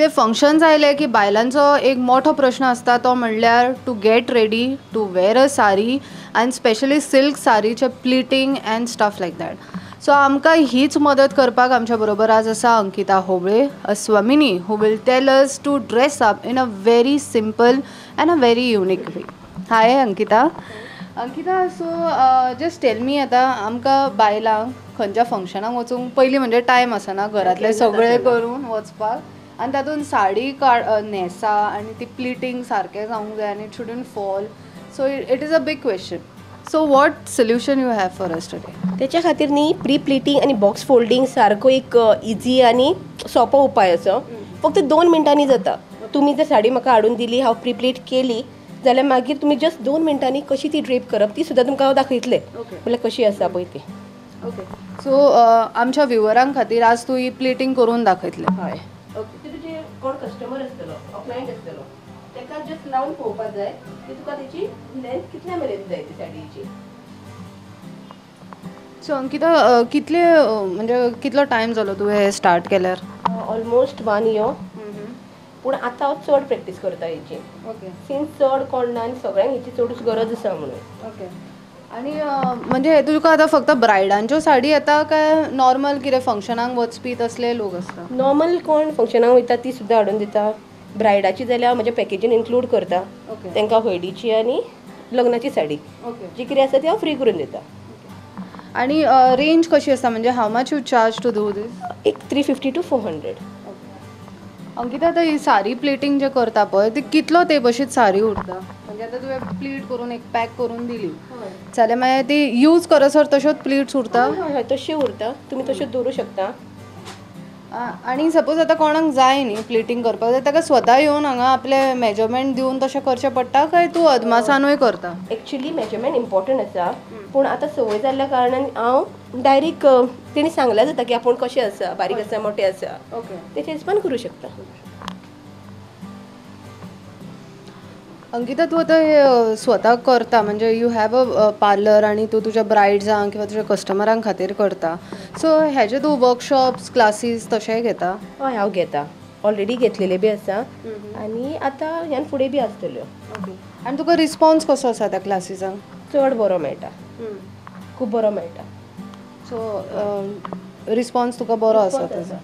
कितें फंक्शन्स आयले की बायलांचो एक मोठो प्रश्न आसता तो म्हणल्यार to get ready to wear a sari आनी स्पेशली सिल्क सारीचे pleating and stuff like that. So आमकां हीच मदत करपाक आमच्या बरोबर आज आसा Ankita Hoble, a Swamini who will tell us to dress up in a very simple and a very unique way. Hi Ankita. Ankita, so just tell me, आतां आमकां बायलांक खंयच्या फंक्शनाक वचूंक पयलीं म्हणजे टायम आसना घरांतलें सगळें करून वचपाक आनी तातूंत साडी न्हेसा आनी ती प्लिटींग सारकें जावंक जाय आनी it shouldn't fall. So it is a big question. So what solution you have for us today? त्याच्या खातीर न्ही प्री प्लिटींग आनी बॉक्स फोल्डींग सारको एक इजी आनी सोंपो उपाय असो, फक्त 2 मिनटांनी जाता. तुमी जर साडी म्हाका हाडून दिली, हांव प्री प्लीट केली जाल्यार मागीर तुमी जस्ट 2 मिनटांनी कशी ती ड्रेप करप ती सुद्दां तुमकां हांव दाखयतलें, म्हणल्यार कशी आसा पळय ती. ओके, सो आमच्या व्युवरां खातीर आज तूं ही प्लिटींग करून दाखयतलें. हय. ओके, तुजे कोण कस्टमर आसतलो, क्लायंट आसतलो, ताका जस्ट लावन पळोवपाक जाय की तुका तेची लेंथ कितल्या मेरेन जाय ती साडयेची. सो अंकिता, कितले म्हणजे कितलो टायम जालो तुवें हें स्टार्ट केल्यार? Almost 1 year. पूण आतां हांव चड प्रॅक्टीस करता हेची. ओके. सिन्स चड कोण ना आनी सगळ्यांक हेची चडूच गरज आसा म्हणून. ओके, आनी म्हणजे तुका आतां फक्त ब्रायडांच्यो साडी येता काय नॉर्मल कितें फंक्शनाक वचपी तसले लोक आसता? नॉर्मल कोण फंक्शनाक वयता ती सुद्दां हाडून दिता. ब्रायडाची जाल्यार हांव म्हज्या पॅकेजीन इन्क्लूड करता. तांकां हळदीची आनी लग्नाची साडी. ओके. जी कितें आसा ती हांव फ्री करून दिता. आनी रेंज कशी आसता, म्हणजे how much you charge to do this? एक 350 to 400. Ankita, आतां ही सारी प्लेटींग जे करता पळय ती कितलो तेंप अशीच सारी उरता? म्हणजे आतां तुवें प्लीट करून एक पॅक करून दिली जाल्यार मागीर ती यूज करसर तश्योच प्लीट्स उरता? हय हय, तश्यो उरता, तुमी तश्यो दवरूं शकता. आनी सपोज आतां कोणाक जाय न्ही प्लिटींग करपाक जाल्यार ताका स्वता येवन हांगा आपलें मेजरमेंट दिवन तशें करचें पडटा काय तूं अदमासानूय करता? एक्चुली मेजरमेंट इम्पॉर्टंट आसा, पूण आतां संवय जाल्ल्या कारणान हांव डायरेक्ट तेणी सांगल्यार जाता की आपूण कशें आसा, बारीक आसा मोटें आसा. ओके, तेचे हिसपान करूं शकता. अंकिता, तूं आतां हें स्वता करता, म्हणजे you have a parlour आनी तूं तुज्या ब्रायड्सांक किंवा तुज्या कस्टमरां खातीर करता. सो हेजे तूं वर्कशॉप्स, क्लासीस तशेंय घेता? हय, हांव घेता, ऑलरेडी घेतलेले बी आसा आनी आतां ह्यान फुडें बी आसतल्यो. ओके, आनी तुका रिस्पॉन्स कसो आसा त्या क्लासीसांक? चड बरो मेळटा, खूब बरो मेळटा. सो रिस्पॉन्स तुका बरो आसा तेजो?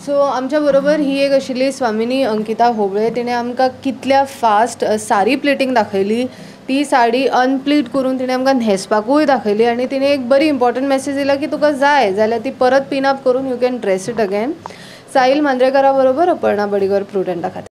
सो आमच्या बरोबर ही एक आशिल्ली स्वामिनी अंकिता होबळे. तिणें आमकां कितल्या फास्ट सारी प्लेटींग दाखयली, ती साडी अनप्लीट करून तिणें आमकां न्हेसपाकूय दाखयली आनी तिणें एक बरी इम्पॉर्टंट मॅसेज दिला की तुका जाय जाल्यार ती परत पिन अप करून you can dress it again. Sahil मांद्रेकरा बरोबर अपर्णा बडीगर, प्रुडंटा खातीर.